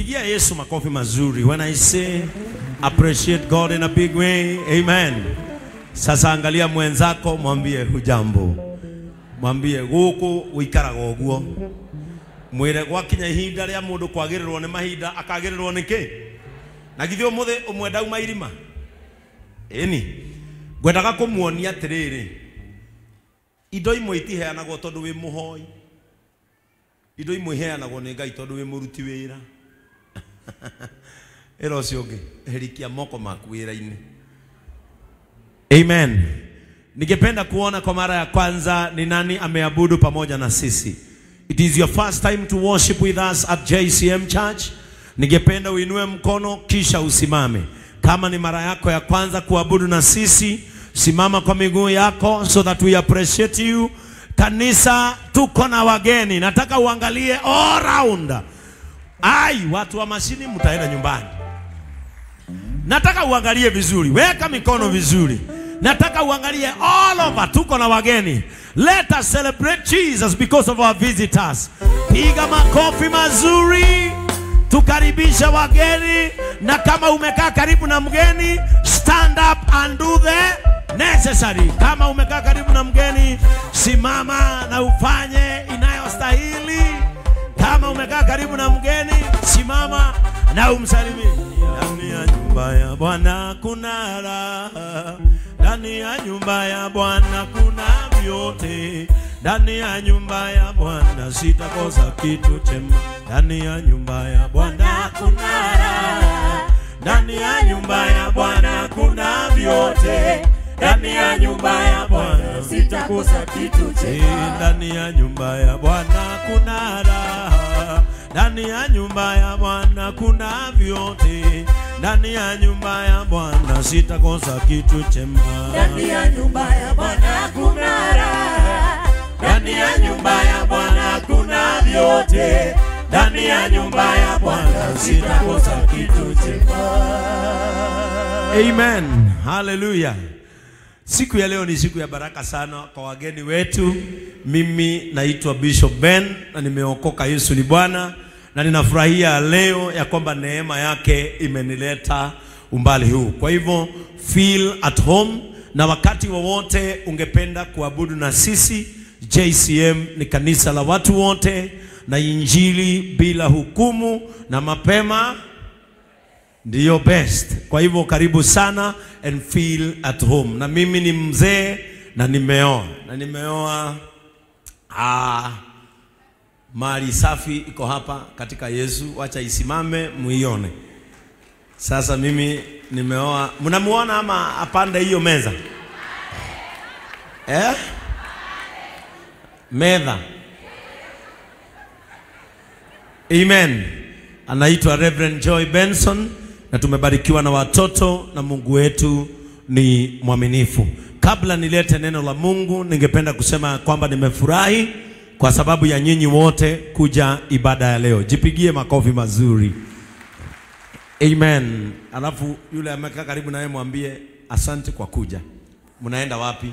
Pigia Yesu makofi mazuri. When I say appreciate God in a big way. Amen. Sasa angalia mwenzako, mwambie hujambo. Mwambie guku wikaraga uguo. Mwire gwakinya ihinda ria mundu kwagirirwo ni mahinda akagirirwo ni ki? Na githĩ umuthi umwe ndauma irima. Ĩni. Ngwendaga kumuonia atiriri. Indo imwe itiheanagwo tondu wi muhoi. Indo imwe iheanagwo ni Ngai tondu wi muruti wira. Ĩra ũcio ũngĩ, herikia moko maku wĩra-inĩ. Amen. Ningependa kuona kwa mara ya kwanza ni nani ameabudu pamoja na sisi. It is your first time to worship with us at JCM Church. Ningependa uinue mkono kisha usimame. Kama ni mara yako ya kwanza kuabudu na sisi, simama kwa miguu yako so that we appreciate you. Kanisa tuko na wageni. Nataka uangalie all round. Ai, watu wa mashini mtaenda nyumbani. Nataka uangalie vizuri. Weka mikono vizuri. Nataka uangalie all over. Tuko na wageni. Let us celebrate Jesus because of our visitors. Piga makofi mazuri. Tukaribisha wageni. Na kama umekaa karibu na mgeni, stand up and do the necessary. Kama umekaa karibu na mgeni, simama na ufanye inayostahili. Kama umekaa karibu na mgeni, simama na umsalimie. Ndani ya nyumba ya Bwana kuna raha. Ndani ya nyumba ya Bwana kuna vyote. Ndani ya nyumba ya Bwana sitakosa kitu chema. Ndani ya nyumba ya Bwana kuna raha. Ndani ya nyumba ya Bwana kuna vyote. Ndani ya nyumba ya Bwana sitakosa kitu chema. Ndani ya nyumba ya Bwana kuna raha. Ndani ya nyumba ya Bwana kuna vyote. Ndani ya nyumba ya Bwana sitakosa kitu chema. Ndani ya nyumba ya Bwana kuna raha. Ndani ya nyumba ya Bwana kuna vyote. Ndani ya nyumba ya Bwana sitakosa kitu chema. Amen. Hallelujah. Siku ya leo ni siku ya baraka sana kwa wageni wetu. Mimi naitwa Bishop Ben na nimeokoka, Yesu ni Bwana. Na ninafurahia leo ya kwamba neema yake imenileta umbali huu. Kwa hivyo feel at home, na wakati wowote ungependa kuabudu na sisi, JCM ni kanisa la watu wote na injili bila hukumu na mapema ndiyo best. Kwa hivyo karibu sana and feel at home. Na mimi ni mzee na nimeoa. Na nimeoa mali safi iko hapa katika Yesu. Wacha isimame muione. Sasa mimi nimeoa. Mnamuona ama apande hiyo meza? Eh? Meza. Amen. Anaitwa Reverend Joy Benson na tumebarikiwa na watoto na Mungu wetu ni mwaminifu. Kabla nilete neno la Mungu, ningependa kusema kwamba nimefurahi kwa sababu ya nyinyi wote kuja ibada ya leo. Jipigie makofi mazuri. Amen. Alafu yule amekaa karibu naye mwambie asante kwa kuja. Mnaenda wapi?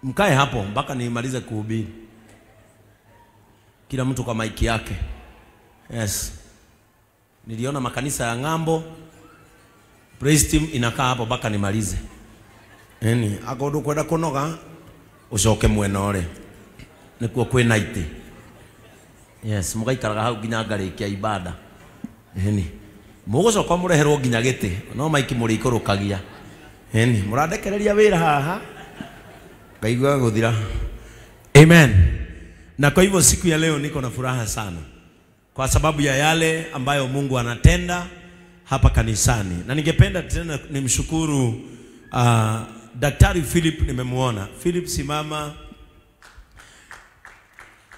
Mkae hapo mpaka nimalize kuhubiri. Kila mtu kwa maiki yake. Yes. Niliona makanisa ya ng'ambo, praise team inakaa hapo mpaka nimalize. Eni, akondo kwenda kunoga ucoke mwena ore. Nikuo kwina iti. Yes, mugaikaraga hau nginya ngarikia ibada. Eni, mugucoka mureherwo nginya giti, no maiki murikurukagia. Eni, murandekereria wira haha. Ngaigua guthira. Amen. Na kwa hivyo siku ya leo niko na furaha sana kwa sababu ya yale ambayo Mungu anatenda hapa kanisani. Na ningependa tena nimshukuru Daktari Philip. Nimemuona Philip, simama.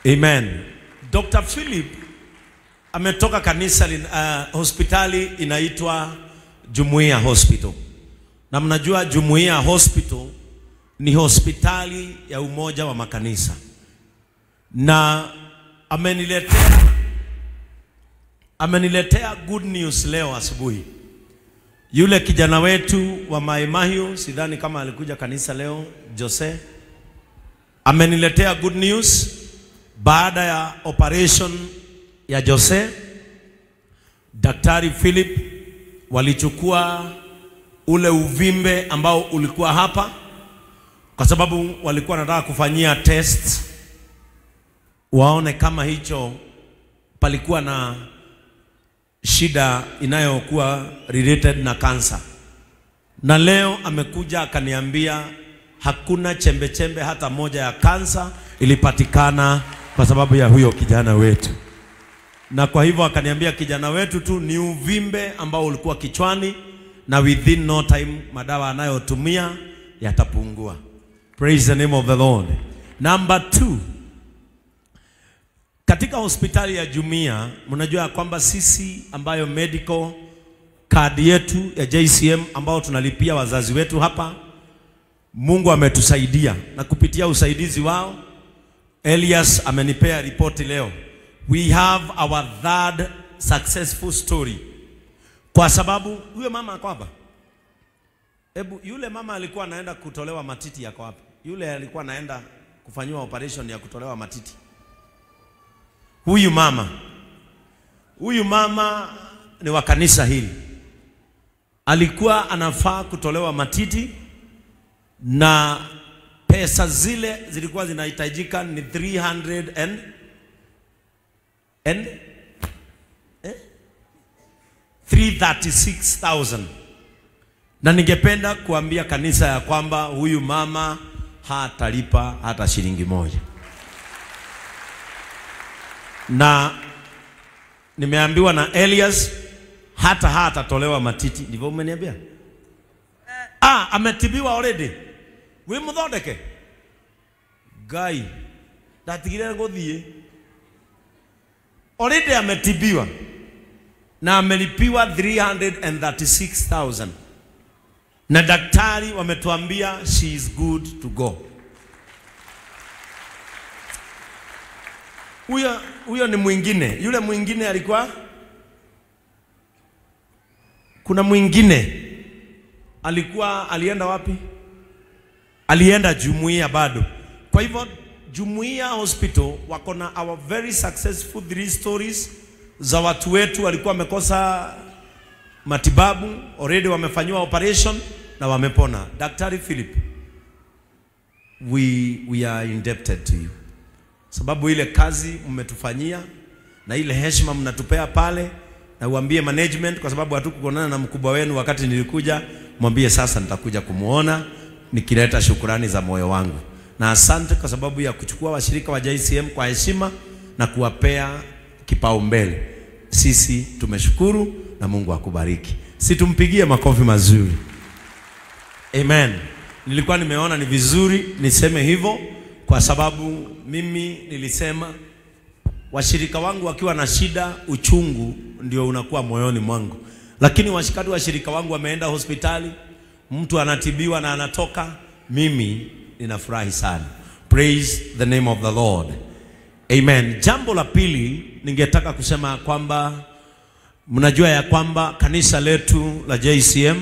Amen. Dr. Philip ametoka kanisa hospitali inaitwa Jumuiya Hospital. Na mnajua Jumuiya Hospital ni hospitali ya umoja wa makanisa. Na ameniletea good news leo asubuhi. Yule kijana wetu wa Maimahiu, sidhani kama alikuja kanisa leo, Jose, ameniletea good news baada ya operation ya Jose. Daktari Philip walichukua ule uvimbe ambao ulikuwa hapa kwa sababu walikuwa wanataka kufanyia test waone kama hicho palikuwa na shida inayokuwa related na kansa. Na leo amekuja akaniambia hakuna chembe chembe hata moja ya kansa ilipatikana kwa sababu ya huyo kijana wetu. Na kwa hivyo akaniambia kijana wetu tu ni uvimbe ambao ulikuwa kichwani, na within no time madawa anayotumia yatapungua. Praise the name of the Lord. Number 2, katika hospitali ya Jumuiya, mnajua kwamba sisi ambayo medical card yetu ya JCM ambao tunalipia wazazi wetu hapa, Mungu ametusaidia na kupitia usaidizi wao, Elias amenipea ripoti leo. We have our third successful story. Kwa sababu huyo mama ako hapa. Hebu yule mama alikuwa anaenda kutolewa matiti yako hapa. Yule alikuwa anaenda kufanyiwa operation ya kutolewa matiti. Huyu mama ni wa kanisa hili. Alikuwa anafaa kutolewa matiti na pesa zile zilikuwa zinahitajika ni 336,000. Na ningependa kuambia kanisa ya kwamba huyu mama hatalipa hata shilingi moja. Na nimeambiwa na Elias hata hatatolewa matiti. Ndivyo umeniambia? Ametibiwa already. We muthondeke. Ngai ndatigire guthie. Already ametibiwa na amelipiwa 336,000. Na daktari wametuambia she is good to go. Huyo ni mwingine. Yule mwingine alikuwa, kuna mwingine alikuwa alienda wapi? Alienda Jumuiya bado. Kwa hivyo Jumuiya Hospital wako na our very successful 3 stories za watu wetu walikuwa wamekosa matibabu, already wamefanyiwa operation na wamepona. Daktari Philip, we are indebted to you. Sababu ile kazi mmetufanyia na ile heshima mnatupea pale, na uambie management, kwa sababu hatukuonana na mkubwa wenu wakati nilikuja, mwambie sasa nitakuja kumuona nikileta shukurani za moyo wangu. Na asante kwa sababu ya kuchukua washirika wa JCM kwa heshima na kuwapea kipaumbele. Sisi tumeshukuru na Mungu akubariki. Situmpigie makofi mazuri. Amen. Nilikuwa nimeona ni vizuri niseme hivyo kwa sababu mimi nilisema washirika wangu wakiwa na shida, uchungu ndio unakuwa moyoni mwangu. Lakini washirika wangu wameenda hospitali, mtu anatibiwa na anatoka, mimi ninafurahi sana. Praise the name of the Lord. Amen. Jambo la pili ningetaka kusema kwamba mnajua ya kwamba kanisa letu la JCM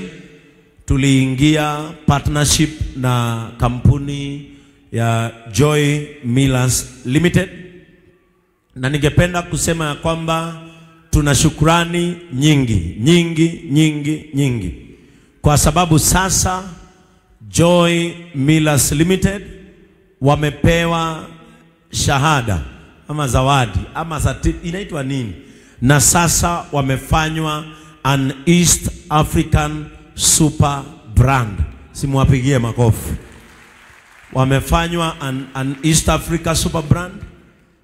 tuliingia partnership na kampuni ya Joy Millers Limited. Na ningependa kusema ya kwamba tuna shukrani nyingi, nyingi, nyingi, nyingi. Kwa sababu sasa Joy Millers Limited wamepewa shahada ama zawadi ama inaitwa nini? Na sasa wamefanywa an East African super brand. Simuwapigie makofi. Wamefanywa an East Africa super brand.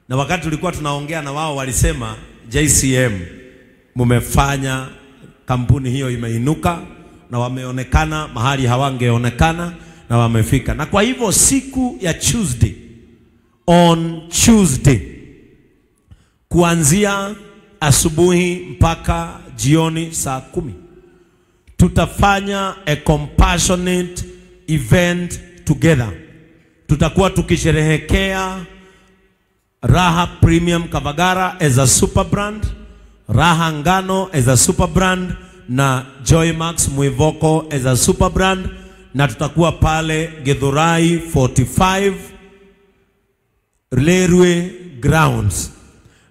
Na wakati tulikuwa tunaongea na wao walisema JCM mumefanya kampuni hiyo imeinuka na wameonekana mahali hawangeonekana na wamefika. Na kwa hivyo siku ya Tuesday, on Tuesday, kuanzia asubuhi mpaka jioni saa 10, tutafanya a compassionate event together. Tutakuwa tukisherehekea Raha Premium Kavagara as a super brand, Raha Ngano as a super brand, na Joy Max Mwivoko as a super brand. Na tutakuwa pale Githurai 45 Lerwe Grounds.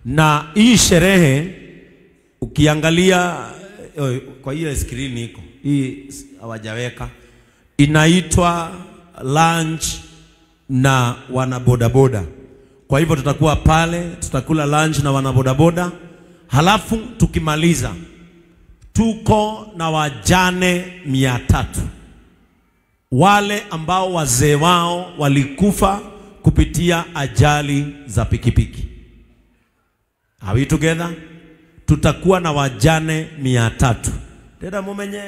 Na hii sherehe Ukiangalia kwa ile screen iko hii hawajaweka, inaitwa lunch na wanabodaboda. Kwa hivyo tutakuwa pale, tutakula lunch na wanabodaboda, halafu tukimaliza tuko na wajane 300, wale ambao wazee wao walikufa kupitia ajali za pikipiki. Are we together? Tutakuwa na wajane 300. Ndĩrenda mumenye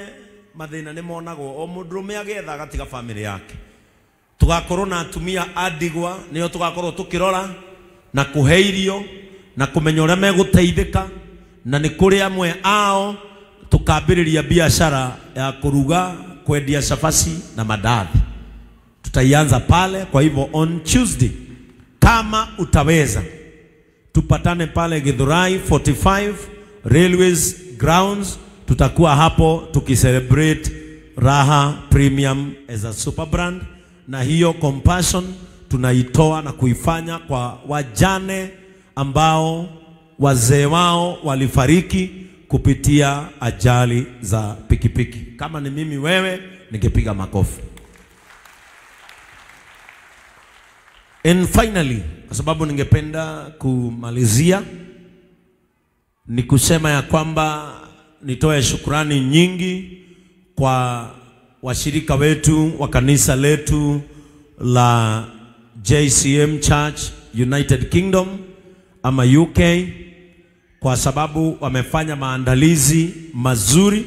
mathĩna nĩ monagwo o mũndũrũme agĩetha agatiga family yake. Tugakorwo na atumia a ndigwa, nĩo tugakorwo tukĩrora na kũhe irio na kũmenya ũrĩa megũteithĩka, na nĩ kũrĩ amwe ao tukambĩrĩria biashara ya kũruga, kwendia chapati na mandazi. Tutaianza pale. Kwa hivyo on Tuesday, kama utaweza, tupatane pale Githurai 45 Railways Grounds. Tutakuwa hapo tukicelebrate Raha Premium as a super brand, na hiyo compassion tunaitoa na kuifanya kwa wajane ambao wazee wao walifariki kupitia ajali za pikipiki. Kama ni mimi wewe, ningepiga makofi. And finally, kwa sababu ningependa kumalizia, ni kusema ya kwamba nitoe shukrani nyingi kwa washirika wetu wa kanisa letu la JCM Church United Kingdom ama UK, kwa sababu wamefanya maandalizi mazuri,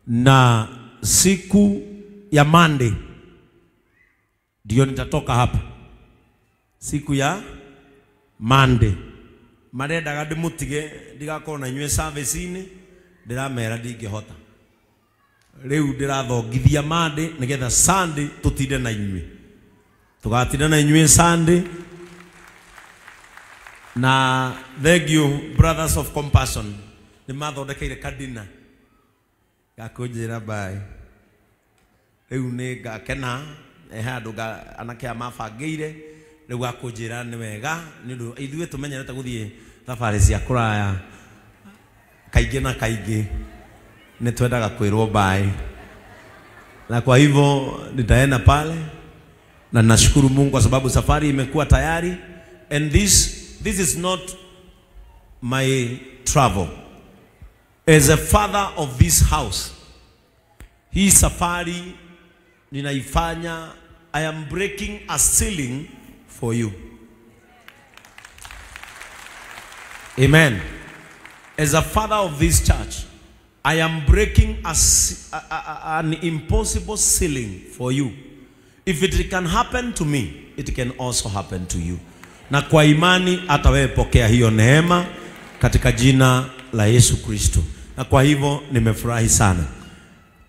na siku ya Monday ndio nitatoka hapa. Siku ya Monday marendaga ndimutige ndigakorwo na inyuĩ service-inĩ, ndiramera ndingĩhota. Rĩu ndĩrathongithia Monday nĩgetha Sunday tũtinde na inyuĩ, tũgatinda na inyuĩ Sunday. Na thank you Brothers of Compassion, nĩ mathondekeire kadina gakũnjĩra bye. Rĩu nĩ ngakena, he handũ anake aya mabangĩire, rĩu gakũnjĩra nĩ wega, nĩ ũndũ ithuĩ tũmenyerete gũthiĩ thabarĩ cia kũraya kaingĩ na kaingĩ, nĩ twendaga kwĩrwo bye. Na kwa hivyo nitaenda pale, na nashukuru Mungu kwa sababu safari imekuwa tayari. And this is not my travel. As a father of this house, hii safari ninaifanya, I am breaking a ceiling for you. Amen. As a father of this church, I am breaking an impossible ceiling for you. If it can happen to me, it can also happen to you. Na kwa imani hata wewe pokea hiyo neema katika jina la Yesu Kristo. Na kwa hivyo nimefurahi sana.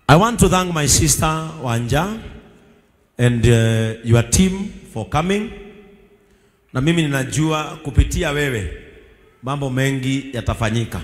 I want to thank my sister Wanja and your team for coming. Na mimi ninajua kupitia wewe mambo mengi yatafanyika.